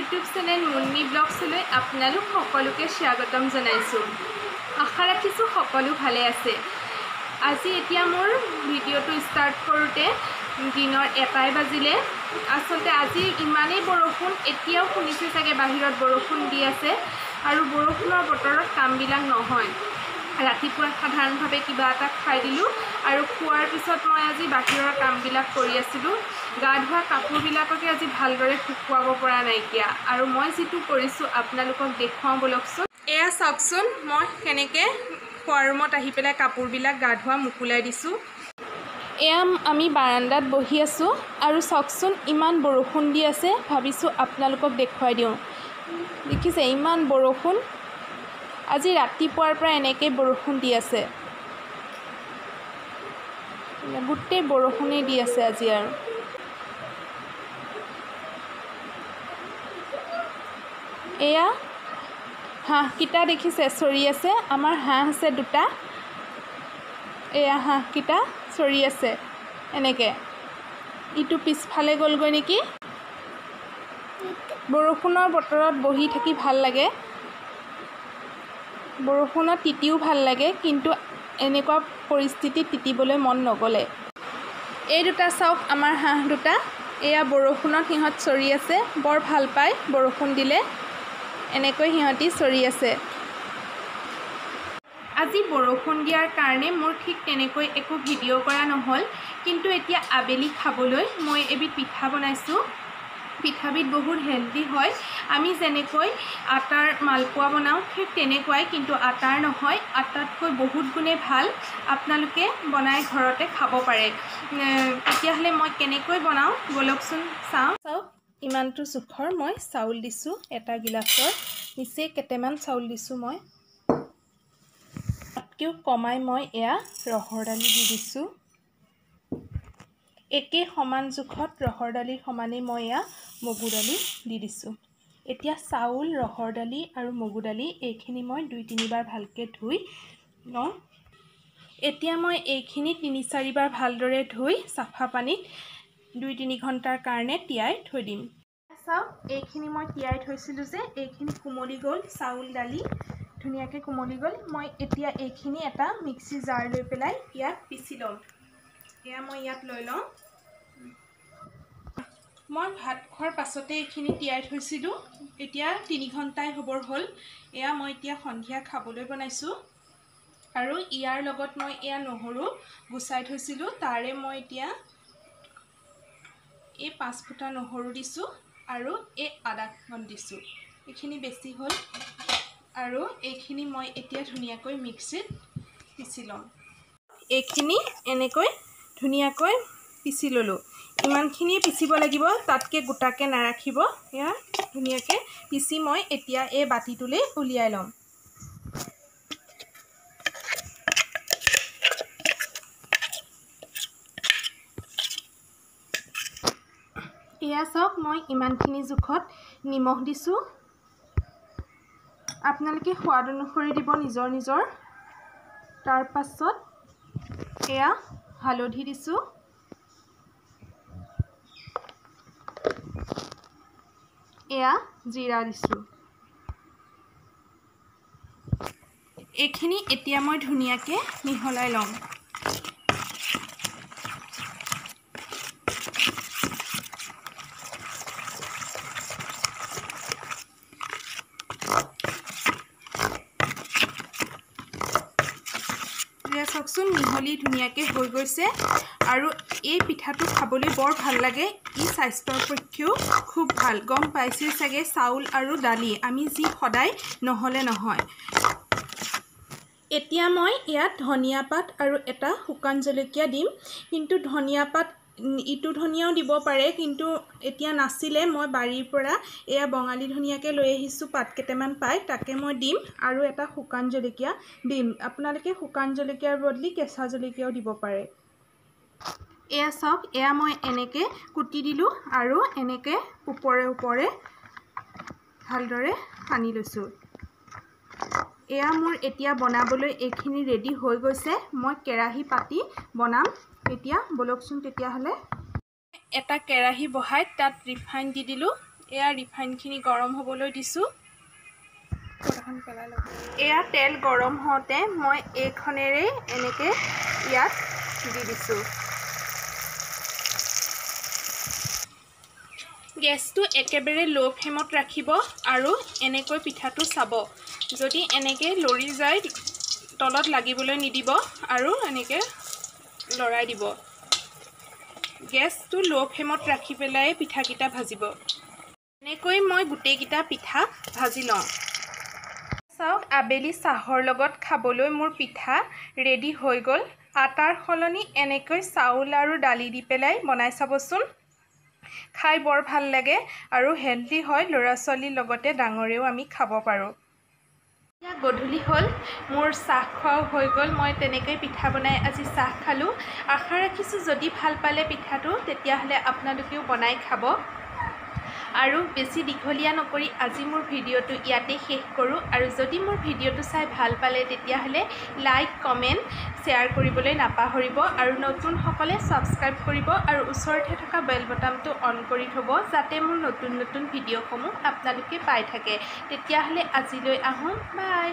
YouTube channel Munni ব্লগছলৈ আপোনালোক সকলোকে স্বাগতম জনাইছোঁ। আশা ৰাখিছোঁ সকলো ভালে আছে। আজি এতিয়া মোৰ ভিডিঅ'টো ষ্টাৰ্ট কৰোঁতে দিনৰ 1টাই বাজিলে। আচলতে আজি ইমানেই বৰষুণ, এতিয়াও শুনিছে চাগে বাহিৰত বৰষুণ দি আছে আৰু বৰষুণৰ বতৰত কামবিলাক নহয়। ৰাতিপুৱা সাধাৰণভাৱে কিবা এটা খাই দিলোঁ আৰু খোৱাৰ পিছত মই আজি বাহিৰৰ কামবিলাক কৰি আছিলোঁ। গা ধোৱা কাপোৰবিলাককে আজি ভালদৰে শুকুৱাব পৰা নাইকিয়া আৰু মই যিটো কৰিছোঁ আপোনালোকক দেখুৱাওঁ ব'লকচোন। এয়া চাওকচোন, মই কেনেকৈ খোৱা ৰুমত আহি পেলাই কাপোৰবিলাক গা ধোৱা মোকোলাই দিছোঁ। এয়া আমি বাৰাণ্ডাত বহি আছোঁ আৰু চাওকচোন ইমান বৰষুণ দি আছে, ভাবিছোঁ আপোনালোকক দেখুৱাই দিওঁ। দেখিছে ইমান বৰষুণ, আজি ৰাতিপুৱাৰ পৰা এনেকৈ বৰষুণ দি আছে, গোটেই বৰষুণেই দি আছে আজি। আৰু এয়া হাঁহকেইটা দেখিছে চৰি আছে, আমাৰ হাঁহ আছে দুটা। এয়া হাঁহকেইটা চৰি আছে এনেকৈ, ইটো পিছফালে গ'লগৈ নেকি। বৰষুণৰ বতৰত বহি থাকি ভাল লাগে, বৰষুণত তিতিও ভাল লাগে, কিন্তু এনেকুৱা পৰিস্থিতিত তিতিবলৈ মন নগ'লে। এই দুটা চাওক আমাৰ হাঁহ দুটা, এয়া বৰষুণত সিহঁত চৰি আছে, বৰ ভাল পায় বৰষুণ দিলে, এনেকৈ সিহঁতি চৰি আছে। আজি বৰষুণ দিয়াৰ কাৰণে মোৰ ঠিক তেনেকৈ একো ভিডিঅ' কৰা নহ'ল, কিন্তু এতিয়া আবেলি খাবলৈ মই এবিধ পিঠা বনাইছোঁ। পিঠাবিধ বহুত হেল্ডি হয়। আমি যেনেকৈ আটাৰ মালপোৱা বনাওঁ ঠিক তেনেকুৱাই, কিন্তু আটাৰ নহয়, আটাতকৈ বহুত গুণে ভাল। আপোনালোকে বনাই ঘৰতে খাব পাৰে। তেতিয়াহ'লে মই কেনেকৈ বনাওঁ ব'লকচোন চাওঁ। চাওক ইমানটো জোখৰ মই চাউল দিছোঁ, এটা গিলাচৰ নিচেই কেইটামান চাউল দিছোঁ মই। তাতকৈও কমাই মই এয়া ৰহৰ দালি দি দিছোঁ। একে সমান জোখত ৰহৰ দালিৰ সমানেই মই এয়া মগু দালি দি দিছোঁ। এতিয়া চাউল, ৰহৰ দালি আৰু মগু দালি এইখিনি মই 2-3বাৰ ভালকৈ ধুই লওঁ। এতিয়া মই এইখিনি 3-4বাৰ ভালদৰে ধুই চাফা পানীত 2-3 ঘণ্টাৰ কাৰণে তিয়াই থৈ দিম। চাওক এইখিনি মই তিয়াই থৈছিলোঁ যে এইখিনি কোমলি গ'ল, চাউল দালি ধুনীয়াকৈ কোমলি গ'ল। মই এতিয়া এইখিনি এটা মিক্সি জাৰ লৈ পেলাই ইয়াত পিচি ল'ম। এয়া মই ইয়াত লৈ লওঁ। মই ভাত খোৱাৰ পাছতে এইখিনি তিয়াই থৈছিলোঁ, এতিয়া 3 ঘণ্টাই হ'বৰ হ'ল। এয়া মই এতিয়া সন্ধিয়া খাবলৈ বনাইছোঁ আৰু ইয়াৰ লগত মই এয়া নহৰু গুচাই থৈছিলোঁ, তাৰে মই এতিয়া এই 5 ফুটা নহৰু দিছোঁ আৰু এই আদাখন দিছোঁ। এইখিনি বেছি হ'ল আৰু এইখিনি মই এতিয়া ধুনীয়াকৈ মিক্সিত পিচি ল'ম। এইখিনি এনেকৈ ধুনীয়াকৈ পিচি ল'লোঁ। ইমানখিনিয়ে পিচিব লাগিব, তাতকৈ গোটাকৈ নাৰাখিব। এয়া ধুনীয়াকৈ পিচি মই এতিয়া এই বাতিটোলৈ উলিয়াই ল'ম। এয়া চাওক মই ইমানখিনি জোখত নিমখ দিছোঁ, আপোনালোকে সোৱাদ অনুসৰি দিব নিজৰ নিজৰ। তাৰপাছত এয়া হালধি দিছোঁ, এয়া জিৰা দিছোঁ। এইখিনি এতিয়া মই ধুনীয়াকৈ মিহলাই ল'ম। চাওকচোন মিহলি ধুনীয়াকৈ হৈ গৈছে আৰু এই পিঠাটো খাবলৈ বৰ ভাল লাগে। ই স্বাস্থ্যৰ পক্ষেও খুব ভাল। গম পাইছেই চাগে, চাউল আৰু দালি আমি যি সদায় নহ'লে নহয়। এতিয়া মই ইয়াত ধনিয়া পাত আৰু এটা শুকান জলকীয়া দিম, কিন্তু ধনিয়া পাত ইটো ধনিয়াও দিব পাৰে, কিন্তু এতিয়া নাছিলে। মই বাৰীৰ পৰা এয়া বঙালী ধনিয়াকে লৈ আহিছোঁ, পাত কেইটামান পাই তাকে মই দিম আৰু এটা শুকান জলকীয়া দিম। আপোনালোকে শুকান জলকীয়াৰ বদলি কেঁচা জলকীয়াও দিব পাৰে। এয়া চাওক, এয়া মই এনেকৈ কুটি দিলোঁ আৰু এনেকৈ ওপৰে ওপৰে ভালদৰে সানি লৈছোঁ। এয়া মোৰ এতিয়া বনাবলৈ এইখিনি ৰেডি হৈ গৈছে। মই কেৰাহী পাতি বনাম এতিয়া। ব'লকচোন তেতিয়াহ'লে। এটা কেৰাহী বহাই তাত ৰিফাইন দি দিলোঁ। এয়া ৰিফাইনখিনি গৰম হ'বলৈ দিছোঁ। এয়া তেল গৰম হওঁতে মই এইখনেৰে এনেকৈ ইয়াত দি দিছোঁ। গেছটো একেবাৰে ল' ফ্লেমত ৰাখিব আৰু এনেকৈ পিঠাটো চাব। যদি এনেকৈ লৰি যায়, তলত লাগিবলৈ নিদিব আৰু এনেকৈ লৰাই দিব। গেছটো ল' ফ্লেমত ৰাখি পেলাই পিঠাকেইটা ভাজিব। এনেকৈ মই গোটেইকেইটা পিঠা ভাজি লওঁ। চাওক, আবেলি চাহৰ লগত খাবলৈ মোৰ পিঠা ৰেডি হৈ গ'ল। আটাৰ সলনি এনেকৈ চাউল আৰু দালি দি পেলাই বনাই চাবচোন, খাই বৰ ভাল লাগে আৰু হেল্ডি হয়। ল'ৰা ছোৱালীৰ লগতে ডাঙৰেও আমি খাব পাৰোঁ। এতিয়া গধূলি হ'ল, মোৰ চাহ খোৱাও হৈ গ'ল। মই তেনেকৈ পিঠা বনাই আজি চাহ খালোঁ। আশা ৰাখিছোঁ যদি ভাল পালে পিঠাটো, তেতিয়াহ'লে আপোনালোকেও বনাই খাব। আৰু বেছি দীঘলীয়া নকৰি আজি মোৰ ভিডিঅ'টো ইয়াতে শেষ কৰোঁ। আৰু যদি মোৰ ভিডিঅ'টো চাই ভাল পালে, তেতিয়াহ'লে লাইক, কমেণ্ট, শ্বেয়াৰ কৰিবলৈ নাপাহৰিব আৰু নতুনসকলে ছাবস্ক্ৰাইব কৰিব আৰু ওচৰতে থকা বেল বটামটো অন কৰি থ'ব, যাতে মোৰ নতুন নতুন ভিডিঅ'সমূহ আপোনালোকে পাই থাকে। তেতিয়াহ'লে আজিলৈ আহোঁ, বাই।